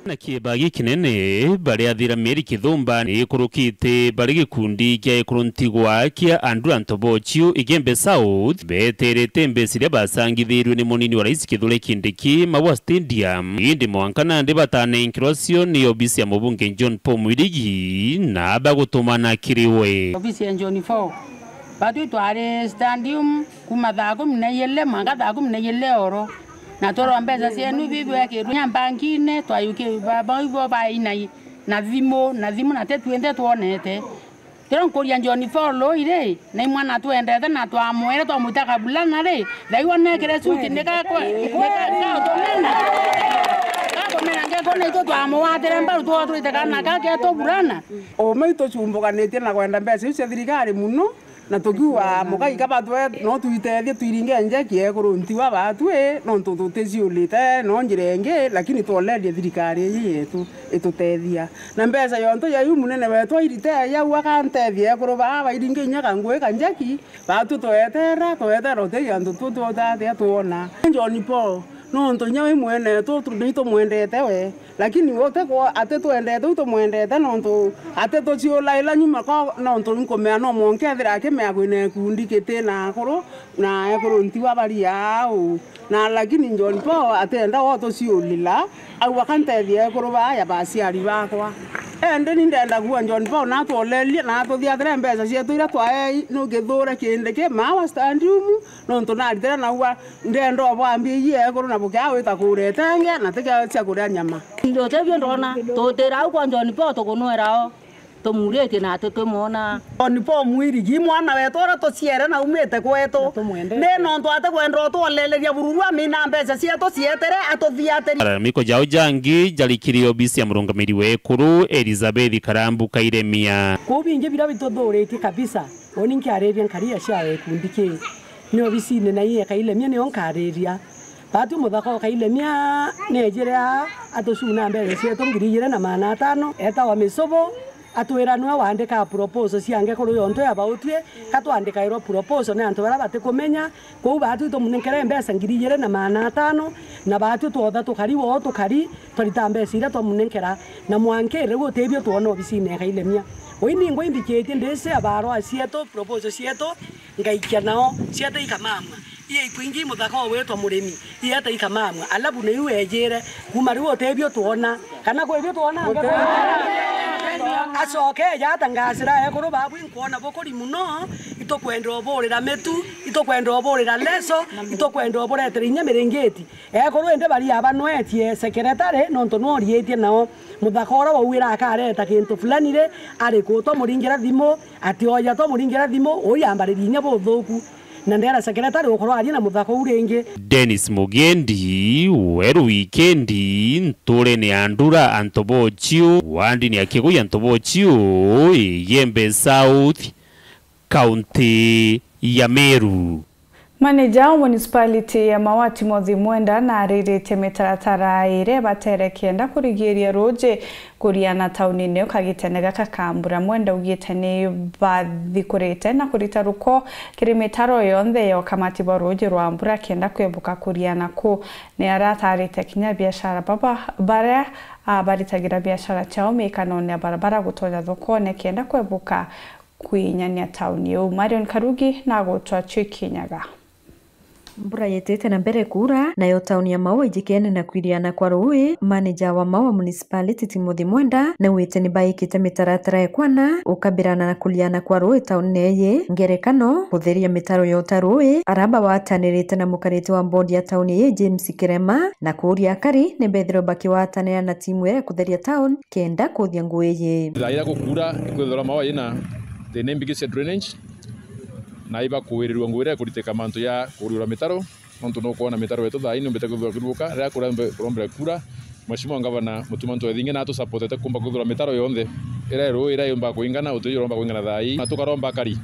Na kieba gikinene, baria athira Mary Kithumba ni ikurukite bari gikundi kia ekuru ntigwa kia Andura Ntobochiu Igembe South, beterete mbeca iria basangithirwe ni munini wa rais Kithure Kindiki Maua Stadium, indi mwanka nandi batanenkerwa cio ni obisi ya mubunge John Paul Mwirigi na bagutumana kiri we. Obisi ya John Paul. Batwi twari stadium kuma thaa kumi na ijiri mwanka thaa kumi na ijiri oro. Na twerwa mbeca cienu bibwekirwe nya mbankine, twayuki baba ibo baina na thimu, na thimu na tetwinthe twonete. Tero nkuria John Paul iri, na imwana twendete na twamwere twamwita kabulana ri, thaiwa nekire suti ni gakwe, ni ga-, gagutumena. Gagutumena ngekona itu twamugwatire mbaru twatwite kana gake tubulana. Ume itucumbuganitie na kwenda mbeca iu cia thirikari muno. Na tukiuga mugai kaba twe no twitethie twiringe njeki ekuru ntiwa batwi, nontu tuticiurite no njira ingi, lakini twolerie thirikari iji yetu itutethia. Na mbeca yontu ya yu munene wetu airite yau akantethia ekuru baa bairinge inya kangui ka njeki, batwi twetera, twetera uti antu tu tutathia twona. John Paul, Nontu inya wi mwenetu, tu-, ni tumwendete we. Lakini we utikwa-, ati twendete, u tumwendete nontu ati tuciulaila nyuma ko, nontu nkumea no mwanka ethira akimea kwina gikundi giti na akuru, na ekuru ntiwa bari au. Na lakini John Paul atienda o tuciulila, au akantethia ekuru baa ya baciari bakwa. Endi ni ndenda kuuga John Paul natwolerie na atuthiatire mbeca cietu iria twaei, nugithure kindi ki mawa stadium, nontu naritire naua ndenda obwambirie ekuru na bukia wita kuria itenge na tikia cia kuria nyama. Ndio tebio ndona, tutira au kwa John Paul tukunwera o. Tumuritie na tutimwona. Oni po mwirigi mwana wetu uria tuciere na umite kwetu. Na tumwendete. Ni nontu atikwenda utwoleleria bururu amina mbeca cietu cietere atuthiatiri. Malalamiko jao jangi jarikiri obisi ya murungamiri wa ekuru, Elizabeth Karambu Kairemia. Kuu bingi biria bituthuritie kabisa, uni nkiariria nkari ya cia gikundi ki ni obisine na ii ya Kairemia nio nkariria. Batu muthaka o Kairemia nejire aa atucuna mbeca cietu ngiri ijiri na maana atano, etawa Misobo, atwira niwe waandika proposal cia ngekuru yonthe ya Bautwi, ka twandikairwa proposal ni antu baria batikumenya. Kwou batu itumunenkere mbeca ngiri ijiri na maana atano, na batu twotha tukari woo tukari, twarita mbeca iria twamunenkera, na mwanka riu utibio twona obisine ya Kairemia. Ui ningwa imbikitie ndicea barua cietu, proposal cietu, ngaikia nao, ciete ikamamwa. Ie ikwingi muthaka o witwa murimi, iete ikamamwa. Alafu niu ejire, kuma riu utibio twona, kana kwibio twona nge. Acoke eja atangasira ekuru babu, inkwona bukuri muno, itukwenda uburira mitu, itukwenda uburira leso, itukwenda uburetere inya miringiti. Ekuru indi bari abanwetie secretary, nontu nwe uriitie nao. Muthaka uria waugire akareta kintu fulani ri, ari ku twamuringira thimu, ati oja twamuringira thimu, uu yambaririe inya buthuku. Na ndera secretary ukorwa aria na muthaka uu ringi. Dennis Mugendi, Weru Wikendi, nturene ya Ndura, antu bochiu, wandini ya Kigui, antu bochiu, Igembe South, kaunti ya Meru. Maneja wa municipality ya Maua Timothy Mwenda naariritie mitaratara iria ibatere kenda kurigiiria ruuji kuriana taunine kagitene gaka ka mbura. Mwenda augite ni bathikurite na kurita ruko kiri mitaro yonthe ya ukamati bwa ruuji rwa mbura kenda kwebuka kuriana kuu. Ni aratarite kinya biashara baba baria, a, baritagira biashara ciao miikanone ya barabara gutonya thokone kenda kwebuka kwinyania tauni iu. Marion Karugi na agutwa Chui Kinyaga. Mbura yetete na mbere kuura, nayo tauni ya Maua ijikene na kwiriana kwa ruui. Maneja wa Maua Municipality Timothy Mwenda naugite ni baikite mitaratara ya kwana ukabirana na kuriana kwa ruui tauni iji. Ngerekano, kutheria mitaro yota ruui, ara bagwatanirite na mukarite wa board ya tauni iji James Kirema, na kuuria akari ni bethirwe bakigwatanira na timu iria ya kutheria tauni kenda kuthia ngugi iji. Thaa iria gukuura, ikwithirwa Maua yina thina imbigi cia drainage, na ibakuwirirua ngugi iria ikuritika mantu ya kuriura mitaro, nontu nukwona mitaro yetu thaa ii niumbite kwithirwa ikiruguka. Riria kurambe-, kurombere kuura, Mheshimiwa Ngavana Mutuma M'Ethingia na atusupportete kuumba kwithirwa mitaro yonthe iria i ruui iria yumbaga kuingana, uti uromba kuingana thaa ii. Na tukaromba akari,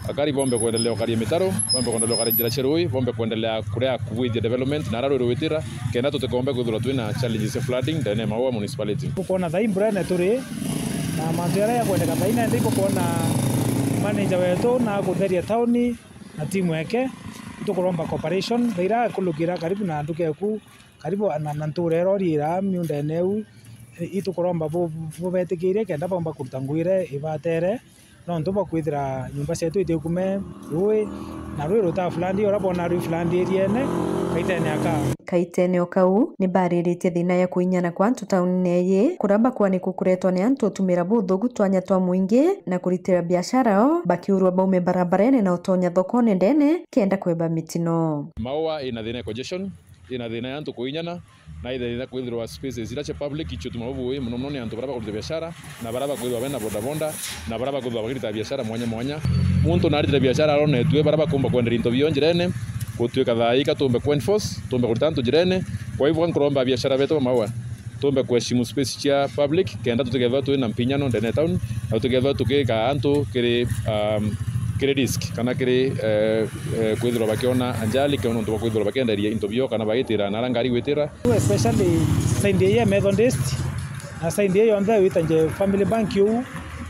akari bombe kwendelea ukaria mitaro, bombe kwendelea ukaria njira cia ruui, bombe kwendelea kuria kuwithia development, na ara ruui rwitira, kenda tutikombe kwithirwa twina challenges cia flooding ndene ya Maua Municipality. Bukwona thaa ii mbura ene turi na mantu jaria jakwendeka thaa ii, na indi ibukwona manager wetu na kutheria tauni na timu yake. Itukuromba cooperation, thaa iria akulukira karibu na nduka eku, karibu na, na ntura iria uriira miundene iu, itukuromba bu-, bubetikirie kenda bomba kuruta ngugi iria ibatere. Nontu bwa kwithira nyomba cietu itikume ruui, na ruui ruta flood uria bwona rwi flood iriene kaitene aka. Kaitene o kau, ni bariritie thina ya kuinyana kwa antu taunine iji, kuria bakwanikwa kuretwa ni antu utumira buthuku twanya twa mwingi na kuritira biashara o, bakiurwa baume barabarene na utonya thokone ndene kenda kweba mitino. Maua ina thina ya congestion, ina thina ya antu kuinyana, na ithe itha kwithirwa spaces iria cia public icio tuma bubui muno muno ni antu baria bakurita biashara, na baria bakwithirwa bena bodaboda, na baria bakwithirwa bakirita biashara mwanya mwanya. Muntu naritire biashara aronetue baria bakumba kwenderia into bio njirene, gutuika thaa ii ka tumbe kuenforce, tumbe kurita antu njirene. Kwa hivyo nkuromba biashara betu ba Maua tumbe kuheshimu space cia public, kenda tutikethirwa twina mpinyano ndene ya town, na tutikethirwa tukika antu kiri, um, kiri risk, kana kiri, eh, eh, kwithirwa bakiona ajali, kiona untu bwa kwithirwa bakienderia into bio, kana bagitira nara ngari gwitira. Especially side ii ya Methodist, na side ii yonthe witanje Family Bank uu,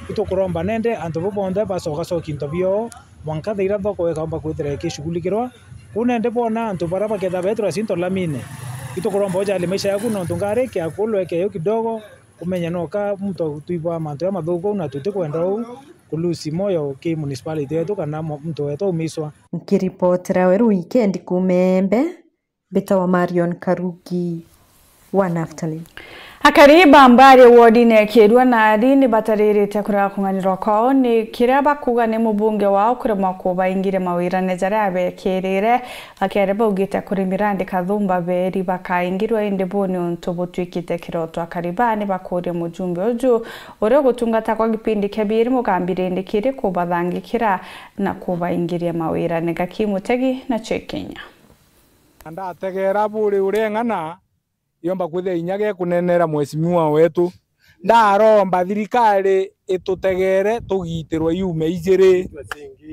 itukuromba nende antu bo bonthe bacokacokia into bio, mwanka thaa iria thoko ikaumba kwithira ikishugulikirwa, Kuu nende bwona antu baria baketha beetwa into lamine, itukuromba ujali maisha yaku, nontu ngari ikiakulwa ikeyo kidogo, kumenya noka muntu twibwa mantu jamathuku, na tutikwenda uu kulusi moyo ki municipality yetu kana mo-, muntu wetu aumiswa. Nkiripotera Weru Weekend kuuma Embe, mbitawa Marion Karugi wa Naftali. Akari ba Mbari wodine ya Kirua Nari ni bataririte kurega kung'anirwa kwao ni kiria bakuga ni mubunge wao kuremwa kubaingiria mawirane jaria abekirire. Bakiaria baugite kuri mirandi kathumba beri bakaingirwa, indi bu ni untu butwikite kiroto. Akari baa ni bakuria mujumbe uju uria ugutungata kwa gipindi kia biiri Mugambi Rindikiri kubathangikira na kubaingiria mawirane. Gaki Mutegi na Chekenya. Na ndategera buri uria eng'ana, yomba kwithia inya gekunenera mheshimiwa wetu. Ndaromba thirikari itutegere tugitirwe iume ijiri.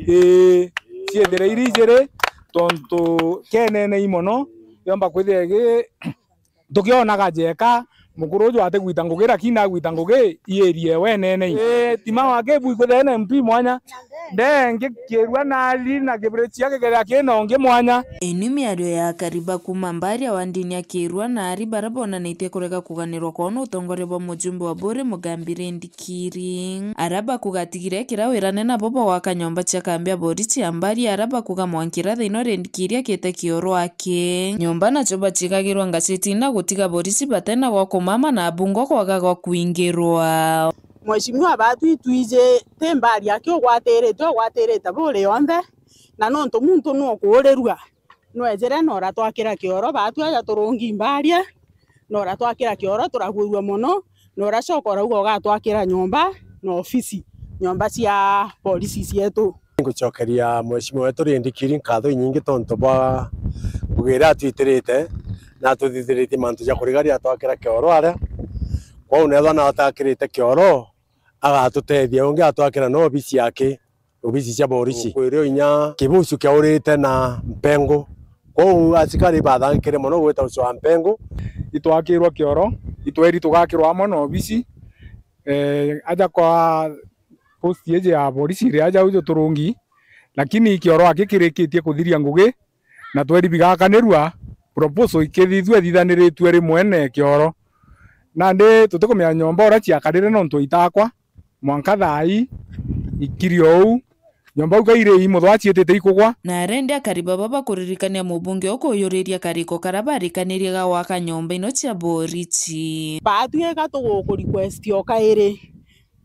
Ii, ciithire iri ijiri, tontu kenene i mono, yomba kwithia igi-, tukionaga jeka, mukuru uju atigwita ngugi, lakini agwita ngugi, ierie wenene. Ii, tima wake bwikuthe na M P mwanya. Ndengi Kirua Nari na Kibirichia kikeria kina ungi mwanya. Ii ni miario ya akari ba kuuma Mbaria wa ndini ya Kirua Nari baria bonanitie kurega kuganirwa kwao na utongoria bwa mujumbe wa Buri Mugambi Rindikiri. Aria bakuga atigire kiria wirane nabo bwa gwaka nyomba cia kambi ya borisi ya Mbaria, aria bakuga mwanki irathina Rindikiri akite kioro aki. Nyomba nacio bacigagirwa ngacetini na gutiga borisi batena gwa kumama na abunge kwaga gwa kuingirwa. Mheshimiwa, baatwi itwiji ti Mbaria aki ugwatirite, ugwatirite buri yonthe, na nontu muntu nukuurirua, nwejire na uratwakira kioro, baatwi aja turungi Mbaria, na uratwakira kioro, turaguirua mono, na uracoka urauga ugatwakira nyomba na ofisi, nyomba cia polisi cietu. Ngucokeria mheshimiwa wetu Rindikiri nkatho inyingi tontu bwa ngugi iria atwitirite na atuthithiritie mantu ja kurigaria atwakira kioro aria. Kwou neethwa na atwakirite kioro, agatutethia, ungi atwakira na obisi yake, obisi cia borisi. Kwirio inya kibucu kiaurite na mpengu. Kwou asikari bathangikire mono gwita ucio wa mpengu. Itwakirwa kioro, itweri tugakirwa amwe na obisi, eh, aja kwa post iji ya borisi iri aja uju turungi, lakini kioro aki kirikitie kuthiria ngugi, na tweri bigakanirua, proposal ikithithua ithithaniritue rimwe na kioro. Nandi tutikumenya nyomba uria ciakarire nontu itakwa, mwanka thaa ii ikiri o uu. Nyomba au kairi ii muthwa ciitite ikugwa. Na arendi akari baba bakuririkania mubunge ukuyuriria kariko karia barikanirie ga gwaka nyomba ino cia borisi. Baatwi ega tuguku request o kairi.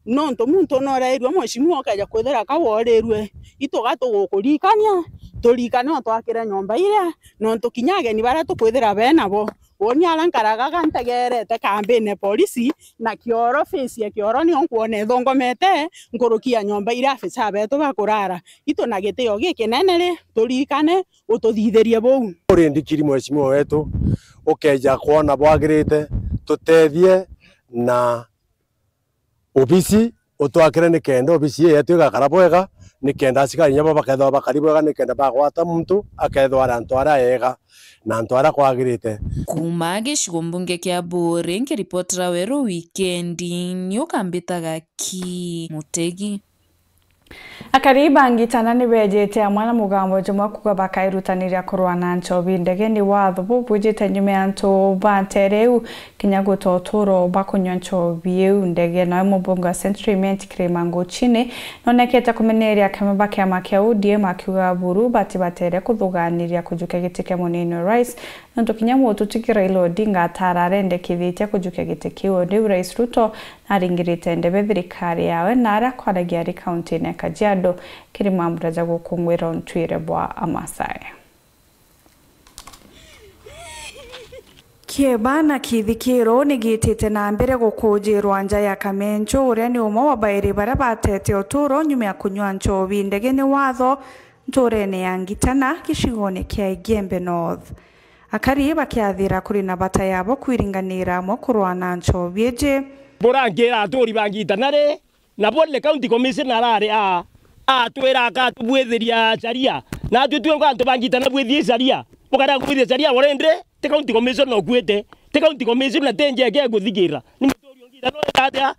Nontu muntu norairue mheshimiwa ukeja kwithira ka worirue, ituga tugukuririkania, turirikane utwakire nyomba iria, nontu kinya ageni baria tukwithira be nabo. Woni aria nkaraga ga ntegerete kambine polisi, na kioro, face ya kioro nio nkwona ithongomete nkuruki ya nyomba iria afisa betu bakurara. Itu na gitio gikinene ri, turirikane ututhithirie buu. Urindikiri mheshimiwa wetu, ukeja kwona bwagirite, tutethie na obisi, utwakire nikenda obisi ii yetu igakara bwega, nikenda asikari inya bo bakethirwa bakari bwega, nikenda bagwata muntu akethirwa ari antu aria ega na antu aria kwagirite. Kuuma gicigo mbunge kia Buuri, nkiripotera Weru Wikendi, ni ukambitaga ki Mutegi. Akari ba Ngitana ni beejite amwe na mugambo jumwe kuuga bakairutaniria kurwa na nchobi ndege ni watho bubujite nyuma ya antu ba nteere iu kinya guta uturo bwa kunywa nchobi iu ndege. Nawe mubunge wa Central Imenti Kirima Nguchini nonekete kumeneria akeme ba kiama kia O D M akiuga buru batibatere kuthuganiria kujukia giti kia munini wa rais, nontu kinya mututiki Raila Odinga atara arendekithitie kujukia giti kiu. Riu Rais Ruto naringirite ndebe thirikari yawe, na aria akwaragia ari kaunti-ini ya Kajiado, kiri mambura ja gukungwira untwire bwa Amasai. Kieba na kithikiro ni gitite na mbere gukujirwa nja ya Kamencho, uria ni umwe wa bairi baria batete uturo nyuma ya kunywa nchobi ndege ni watho nturene ya Ngitana, gicigone kia Igembe North. Akari bakiathira kuri na bata yabo kwiringanira amwe kurwa na nchobi iji. Burangira aturi ba Ngitana ri, na bo ni county commissioner arari a, atwira akatubwithiria sharia. Natwi twi antu ba Ngitana bwithie sharia. Bukarega kubwithia sharia already, ti county commissioner ukuite. Ti county commissioner, ti njeke ikuthigira. Ni muturi o Ngitana urita atia?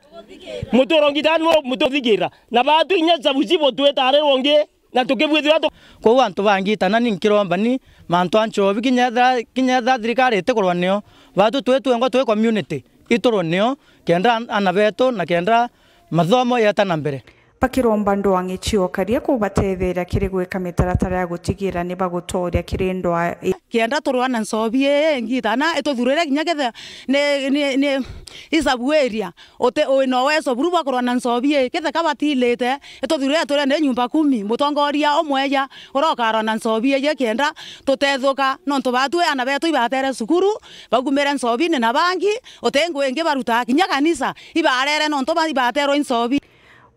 Muturi o Ngitana no mututhigira. Na batu inya sabu cibo twita ari ungi. Na tukibwithirwa tu- Kwou antu bangi tana ni nkiromba ni mantu a nchobi, kinya ethira, kinya ethira thirikari itikurwa nio, batu twi twengwa twi community iturwe nio, kenda an-, ana betu na kenda mathomo yeta na mbere. Bakiromba ndwang'i cio karia kubatetheria kiri gwika mitaratara ya gutigira ni bagutooria kiri ndwaa i- Kenda turwa na nchobi ii ingi tana ituthurire kinya kethe ni, ni, ni isabu area. Uti, wina uwezo buru bwa kurwa na nchobi ii, ketheka batilite, ituthurire turia ni nyumba kumi, mutongoria umwe ja uria ukarwa na nchobi iji kenda tutethuka, nontu batwi ana betu ibatere cukuru, baumire nchobine na bangi, uti ngui ingi barutaa, kinya kanisa ibarere nontu ba-, ibaterwa i nchobi.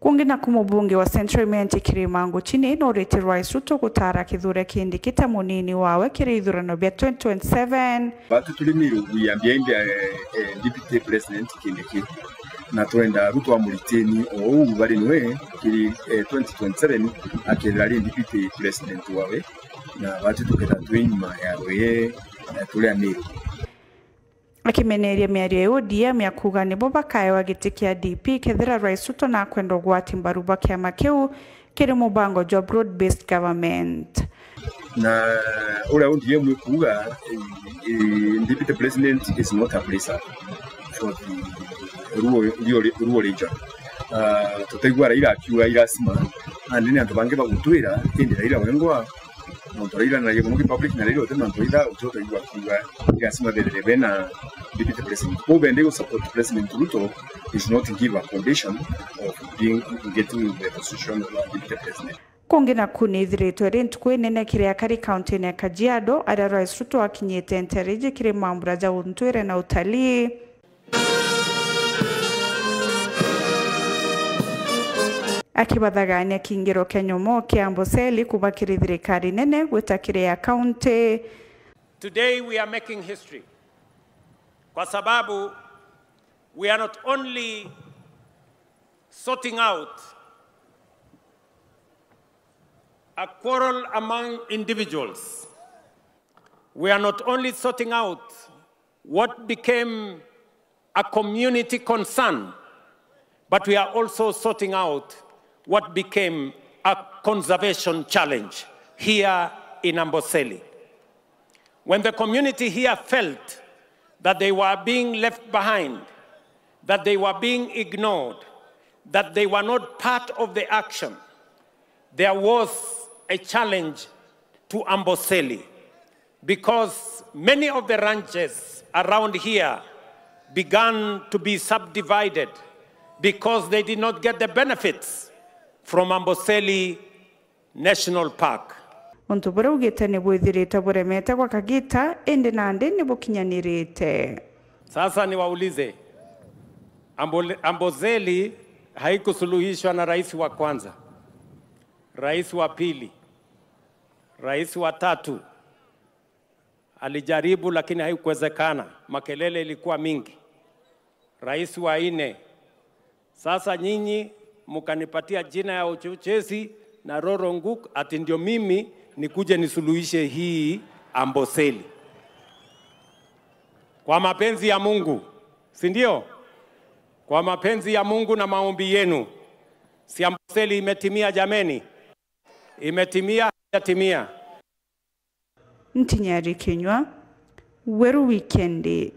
Kungi naku mubunge wa Central Imenti Kirima Nguchini nurite Rais Ruto gutara Kithure Kindiki ta munini wawe kiri ithurano bia twenty twenty-seven. Batu turi Miru, we are behind, eh, eh, Deputy President Kindiki. Na twenda Ruto amuritaini o uu bari nwe kiri, eh, twenty twenty-seven, akethira ari Deputy President wawe. Na batu tukethira twi nyuma yawe, eh, turi a Miru. Akimeneria miario ya O D M ya kuuga nibo bakaewa giti kia D P kethira Rais Ruto nakwenda ugwati mbaru bwa kiama kiu kiri mubango jwa broad-based government. Na uria O D M ikuuga, eh, eh, Deputy President is not a placer for the Luo, Luo, Luo region. Ah, tutaigua Raila akiuga i lazima, and ni antu bangi bagutwira, indi Raila wengwa, nontu Raila naragia mono ki public, na Raila uti mantu itha uti utaigua akiuga i lazima bethire bena Deputy President. Kwou bende gu support President Ruto is not give a condition of being, getting the position of a Deputy President. Kungi naku ni ithiritwe iri ntuku inene kiri akari kaunti-ini ya Kajiado, aria Rais Ruto akinyite ntere iji kiri mambura ja untwire na utalii. Akibathagania kiingiro kia nyomo kia Amboseli kuuma kiri thirikari nene gwita kiri ya kaunti. Today we are making history kwa sababu we are not only sorting out a quarrel among individuals, we are not only sorting out what became a community concern, but we are also sorting out what became a conservation challenge here in Amboseli. When the community here felt that they were being left behind, that they were being ignored, that they were not part of the action, there was a challenge to Amboseli, because many of the ranches around here began to be subdivided because they did not get the benefits from Amboseli National Park. Untu buria augite ni bwithiritwe buremete gwa kagita, indi nandi ni bukinyanirite. Sasa niwaulize, Ambole-, Amboseli haikusuluhishwa na rais wa kwanza, rais wa pili, rais wa tatu, alijaribu, lakini haikuwezekana. Makelele ilikuwa mingi. Rais wa nne. Sasa nyinyi mkanipatia jina ya uchochezi na Roro Nguk, ati ndio mimi nikuje nisuluhishe hii Amboseli. Kwa mapenzi ya Mungu, si ndio? Kwa mapenzi ya Mungu na maombi yenu, si Amboseli imetimia jameni? Imetimia, haijatimia? Ntinyari Kinyua, Weru Wikendi.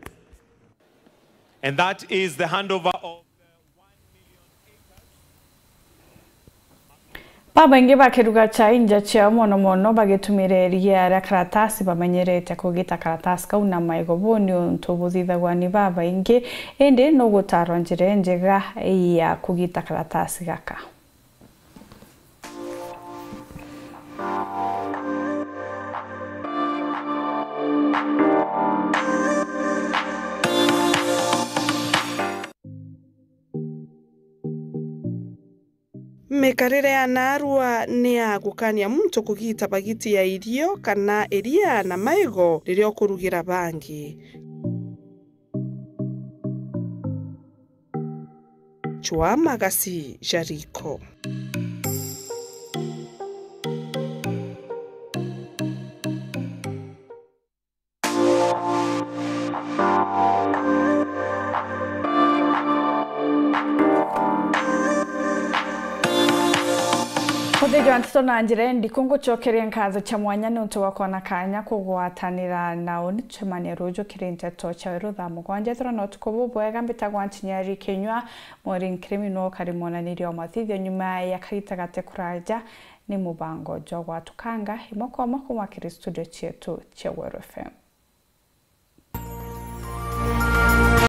And that is the handover of babaingi bakiruga chai nja ciao mono mono bagitumira iria ria karatasi bamenyerete kugita karatasi kau na maigo. Buu ni untu buthithagwa ni babaingi, indi nugutarwa njira injega ya kugita karatasi gaka. Mikarire ya naarua ni ya gukania muntu kugita bagiti ya irio kana iria na maigo riria ukurugira bangi. Cwaa magasi ja riko. Thigwa nteto na njira ndiku, ngucokeria nkatho cia mwanya niuntu bwa kwona kanya kugwatanira na uni. Tucemanie ruju kiri nteto cia weru thaa mugwanja. Ethirwa na utuku bubwega. Mbitagwa Ntinyeri Kinyua, mweri nkirimi no kari mwonanirio wa mathithio nyuma ya karita gate kuraja ni mubango jwa gwatukanga imwe kwa imwe kuma kiri studio cietu cia Weru F M.